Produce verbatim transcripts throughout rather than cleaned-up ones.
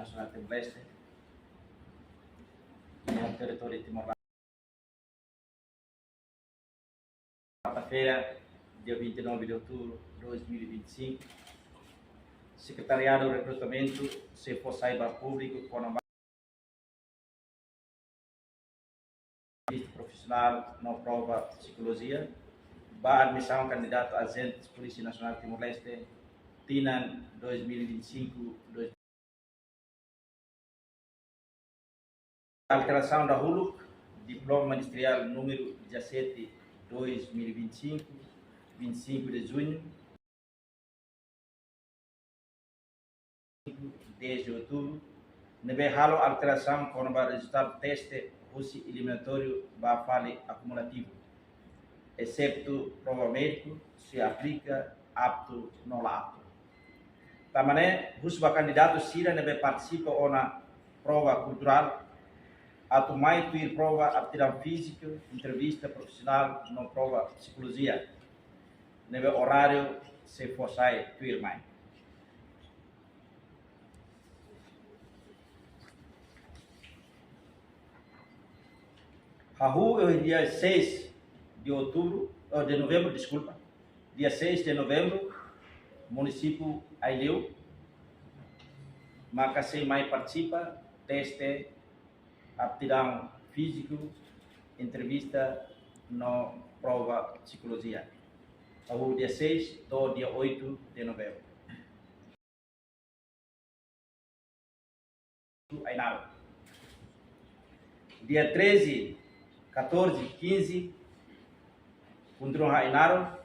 Nasionál Timor-Leste, no territóriu Timor-Leste. Kuarta-feira, dia vinte e nove de outubro de dois mil e vinte e cinco, Sekretariadu Rekrutamentu sei fó sai ba públiku kona-ba entrevista profisionál no prova psikolojia ba admisaun kandidatu ajente Polísia Nasionál Timor-Leste tinan dois mil e vinte e cinco, dois Alterasaun dahuluk, diploma ministeriál númeru dezassete, dois mil e vinte e cinco, vinte e cinco de junho, dez de outubro, ne'ebé halo alterasaun kona-ba rezultadu teste husi eliminatóriu ba fali akumulativu, exetu prova médiku, sei aplika aptu no la aptu. Tanba ne'e, husu ba kandidatu sira ne'ebé partisipa ona prova kulturál atu mai tuir prova aptidaun fíziku, entrevista profisionál no prova psikolojia, ne'ebé oráriu sei fó sai tuirmai. Hahú iha dia seis de outubro, oh, de novembro, deskulpa. Dia seis de novembro, munisípiu Aileu maka sei mai partisipa teste aptidaun fíziku, entrevista no prova psikolojia. Hahú dia seis to'o dia oito de novembro. Ainaro. Dia treze, catorze, quinze, kontinua Ainaro,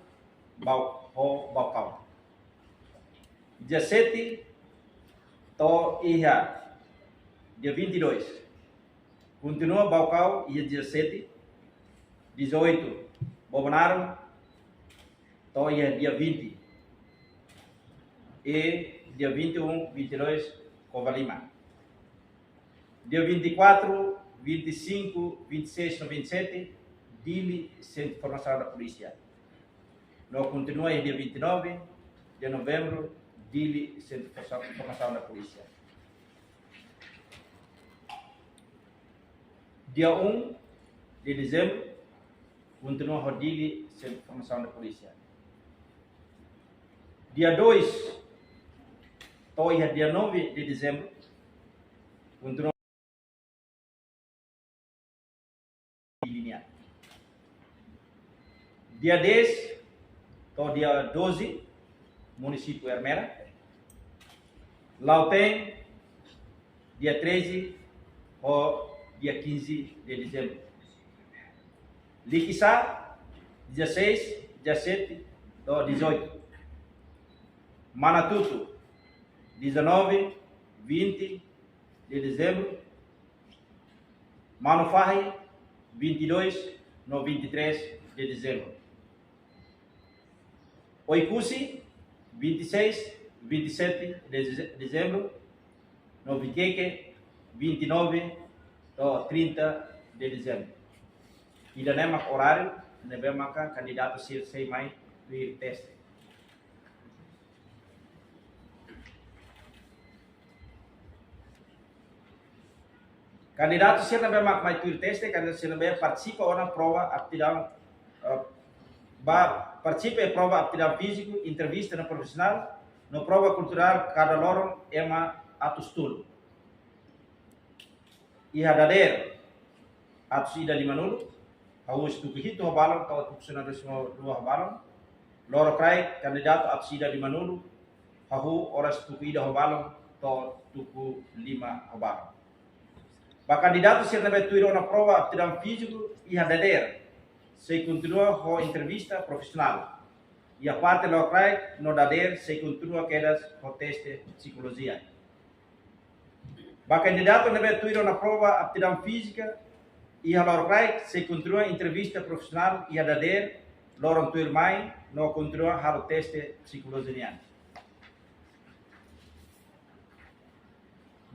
Bau-, ho Baucau. Dia sete, to'o iha dia vinte e dois, kontinua Baucau iha dia sete, dezoito, Bobonaro, to'o iha dia vinte. E dia vinte e um, vinte e dois, Covalima. Dia vinte e quatro, vinte e cinco, vinte e seis no vinte e sete, Dili, Sentru Formasaun da Polísia. No kontinua iha dia vinte e nove de novembro, Dili, Sentru Formasaun, Formasaun da Polísia. Dia um de dezembro, kontinua ho Dili, Sentru Formasaun da Polísia. Dia dois, to'o iha dia nove de dezembro, kontinua Dili nian. Dia dez to'o dia doze, munisípiu Ermera. Lautém, dia treze ho dia quinze de dezembro. Likisá, dia seis, dia sete to'o dezoito. Manatuto, dezanove, vinte de dezembro. Manufahi, vinte e dois no vinte e três de dezembro. Oekusi, vinte e seis, vinte e sete de deze-, dezembro, no Viqueque, vinte e nove to'o trinta de dezembro. Ida-ne'e mak oráriu ne'ebé maka kandidatu sira sei mai tuir teste. Kandidatu sira ne'ebé mak mai tuir teste, kandidatu sira ne'ebé partisipa ona prova aptidaun, eh, ba, partisipa iha prova aptidaun fíziku, entrevista no profisionál, no prova kulturál kada loron ema atus tolu. Iha dadeer atus ida limanulu, hahú husi tuku hitu ho balun to'o tuku sanulu-resin-rua ho balun. Lorokraik, kandidatu atus ida limanulu, hahú oras tuku ida ho balun to'o tuku lima ho balun. Ba kandidatu sira ne'ebé tuir ona prova aptidaun fíziku iha dadeer, sei kontinua ho entrevista profisionál. Iha parte lorokraik no dadeer sei kontinua kedas ho teste psikolojia. Ba kandidatu ne'ebé tuir ona prova aptidaun fízika iha lorokraik, sei kontinua entrevista profisionál iha dadeer, loron tuirmai, no kontinua halo teste psikolojia nian.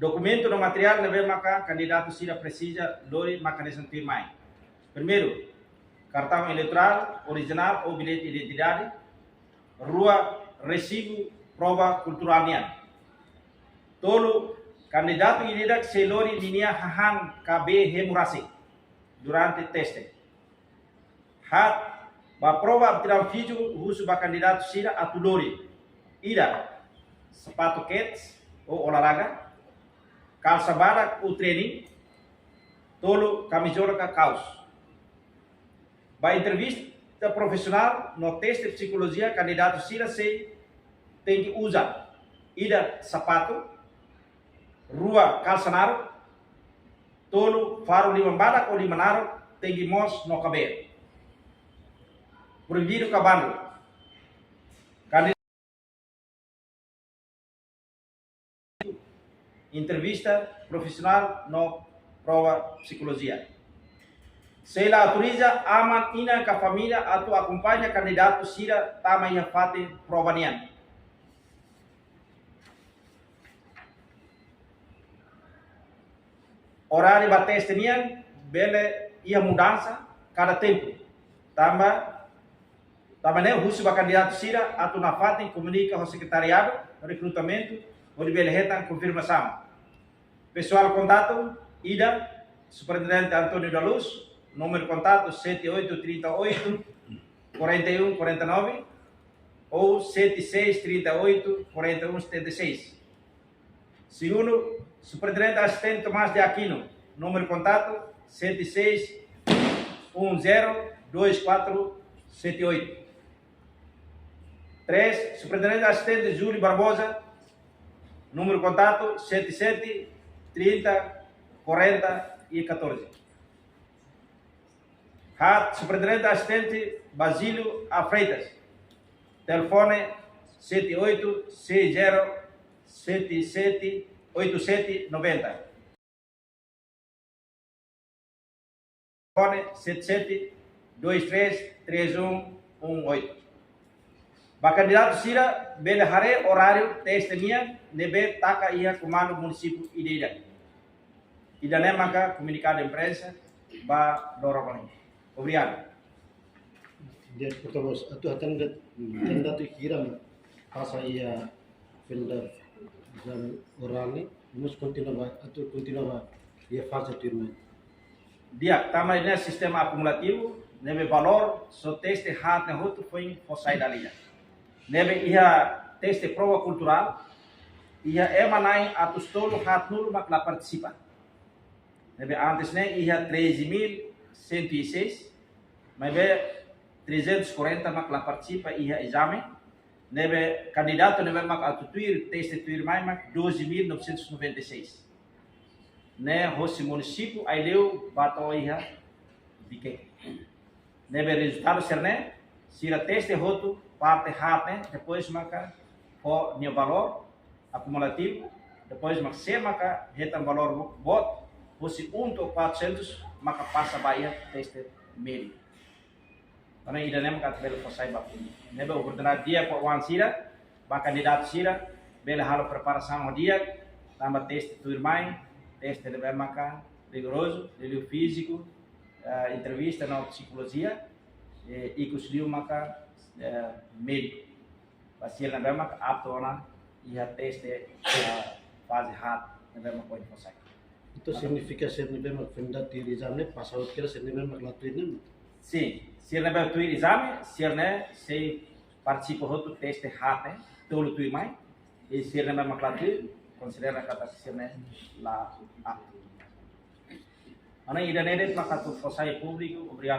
Dokumentu no materiál ne'ebé maka kandidatu sira presiza lori maka hanesan tuirmai. Primeiru, kartaun eleitorál orijinál ou billete identidade. Rua, resibu prova kulturál nian. Tolu, Kandidatu ida-idak sei lori ninia hahán ka bee hemu rasik durante teste. Haat, ba prova aptidão fíziku husu ba kandidatu sira atu lori: ida, sapatu kets ou olahraga, kalsa badak ou treinu, tolu, kamizola ka kaus. Ba entrevista profisionál no teste psikolojia, kandidatu sira sei tenke uza: ida, sapatu; rua, kalsa naruk; tolu, faru liman badak ou liman naruk, tenke mós no kabeen. Proibidu ka bandel. Kandidatu, entrevista profisionál no prova psikolojia. Sei la autoriza aman, inan ka família atu akompaña kandidatu sira tama iha fatin prova nian. Oráriu ba teste nian bele iha mudansa kada tempu. Tanba, tanba ne'e husu ba kandidatu sira atu nafatin komunika ho sekretariadu rekrutamentu hodi bele hetan konfirmasaun. Pesoál kontatu: ida, Superintendente António da Luz, númeru kontatu sete oito trinta e oito, quarenta e um quarenta e nove ou sete seis trinta e oito, quarenta e um setenta e seis. Segundu, Superintendente Asistente Tomás de Aquino, númeru kontatu sete seis um zero dois quatro sete oito. Três, Superintendente Asistente Júlio Barbosa, númeru kontatu sete sete trinta quarenta e catorze. Haat, Superintendente Asistente Basílio A Freitas, telefone sete oito seis zero sete sete oito sete noventa. Telefone sete sete dois três três um um oito. Ba kandidatu sira bele haree oráriu teste nian ne'ebé taka iha komandu munisípiu ida-idak. Ida-ne'e maka komunikadu imprensa ba loron ohin. Obrigadu. Di'ak, portavós, atu hatene de'it kandidatu hira mak pasa iha fila ezame orál ne'e, mós kontinua ba, atu kontinua ba iha faze tuirmai? Di'ak, tanba ne'e sistema akumulativu, ne'ebé valór só teste haat ne'e hotu foin fó sai dala ida. Ne'ebé iha teste prova kulturál, iha ema na'in atus tolu haatnulu mak la partisipa. Ne'ebé antes ne'e iha treze mil cento e seis, maibé trezentos e quarenta mak la partisipa iha ezame. Ne'ebé kandidatu ne'ebé mak atu tuir teste tuirmai mak doze mil novecentos e noventa e seis. Ne'e hosi munisípiu Aileu ba to'o iha Viqueque. Ne'ebé rezultadu sira-ne'e, sira teste hotu parte haat ne'e, depois maka fó nia valór akumulativu, depois mak sé maka hetan valór bo-, boot, hosi um to'o quatrocentos maka pasa ba iha teste médiu. Karena ida-ne'e maka atu bele fó sai ba públiku. Ne'ebé oportunidade di'ak ba oan sira, ba kandidatu sira, bele halo preparasaun ho di'ak, tanba teste tuirmai, teste ne'ebé maka rigorozu, liuliu fíziku, eh, entrevista no psikolojia, eh, ikus liu maka, eh, médiku. Ba sira ne'ebé maka aptu ona iha teste, eh, faze haat ne'ebé maka ohin fó sai. Entaun signifika sira ne'ebé mak fenda tuir ezame ne'e pasa hotu, kira sira ne'ebé mak la tuir ne'e? Sin, sira ne'ebé tuir ezame, sira-ne'e sei partisipa hotu teste haat ne'e, tolu tuirmai, i sira ne'ebé mak la tuir, konsidera katak sira-ne'e la aptu. Entaun ida-ne'e de'it maka atu fó sai públiku, obrigadu.